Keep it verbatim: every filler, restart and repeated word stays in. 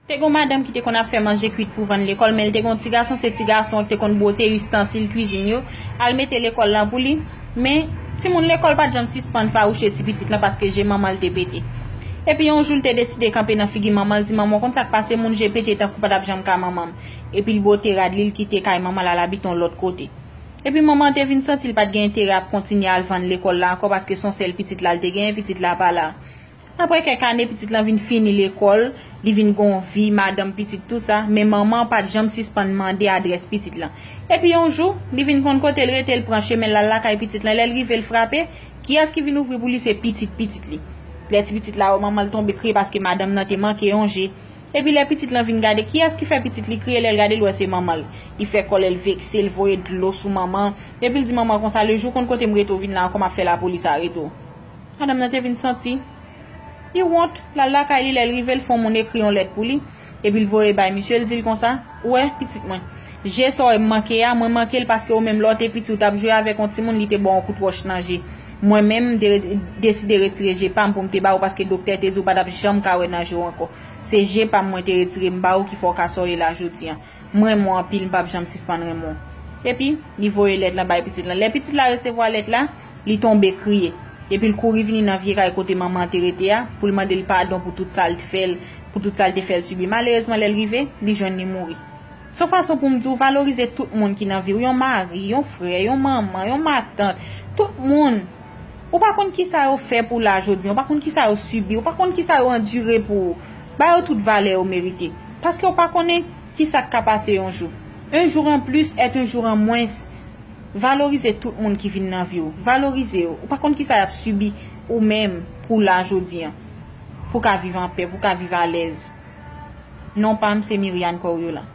Te gen yon madanm ki te konn ap fè manje kwit pou vann lekòl, men l te gen yon ti gason, se ti gason an ki te konn bwote istansil kwizin yo, al mete lekòl lan pou li. Men, timoun lekòl pa t janm sispann fawouche ti pitit lan paske je manman l te pete. Epi yon jou, l te deside kanpe nan figi manman l, di, "Manman, w konn sa k pase, moun je pete tankou pa t ap janm ka manman m." Epi l bwote rad li, l kite kay manman l, al abite yon lòt kote. Epi manman an te vin santi l pa t gen enterè ap kontinye al vann lekòl la ankò paske se yon sèl pitit la l te genyen, pitit la pa la. Apre kèk ane, pitit lan vin fini lekòl, li vin gen yon vi, madanm, pitit, tout sa, men manman an pa t janm sispann mande adrès pitit lan. Epi yon jou, li vin konn kote l rete, l pran chemen l al lakay pitit lan. Lè l rive, l frape, kiyès ki vin ouvri pou li? Se pitit pitit li. Lè ti pitit la wè manman l tonbe kriye paske madanm nan te manke yon je. Epi lè pitit lan vin gade, kiyès ki fè pitit li kriye? Lè l gade, l wè se manman l. Li fè kòlè, l vekse, l voye dlo sou manman an. Epi l di manman an konsa, "Le jou w konn kote m rete, w vin la ankò, m ap fè lapolis arete w." Madanm nan te vin santi li wont, l al lakay li, lè l rive, l fè yon moun ekri yon lèt pou li, epi l voye bay misye, l di l konsa, "Ou wè, pitit mwen, je sa w wè m manke a, mwen manke l paske ou menm lè w te piti, ou t ap jwe avèk yon timoun, li te ba w yon kout wòch nan je. Mwen menm, m te re- deside retire je pa m pou m te ba ou paske doktè te di ou pa t ap janm ka wè nan je w ankò. Se je pa m mwen te retire m ba ou ki fè w ka sa w ye la jodi an." M renmen w anpil, m p ap janm sispann renmen w. Epi, li voye lèt lan bay pitit lan. Lè pitit la resevwa lèt la, li tonbe kriye. Epi l kouri vini nan vye kay kote manman an te rete a, pou l mande l padon pou tout sa l t fè l, pou tout sa l te fè l sibi. Malerezman, lè l rive, li jwenn li mouri. Se yon fason pou m di w, valorize tout moun ki nan vi w, yon mari, yon frè, yon manman, yon matant, tout moun. Ou pa konn kisa yo fè pou w la jodi an, ou pa konn kisa yo sibi, ou pa konn kisa yo andire pou ou. Ba yo tout valè yo merite. Paske ou pa konnen kisa k ka pase yon jou. Un jour en plus est un jour en moins. Valorize tout moun ki vin nan vi w. Valorize yo. Ou pa konn kisa y ap sibi ou menm pou w la jodi an. Pou w ka viv anpè, pou w ka viv alèz. Non pa m se Myriane Coriolan.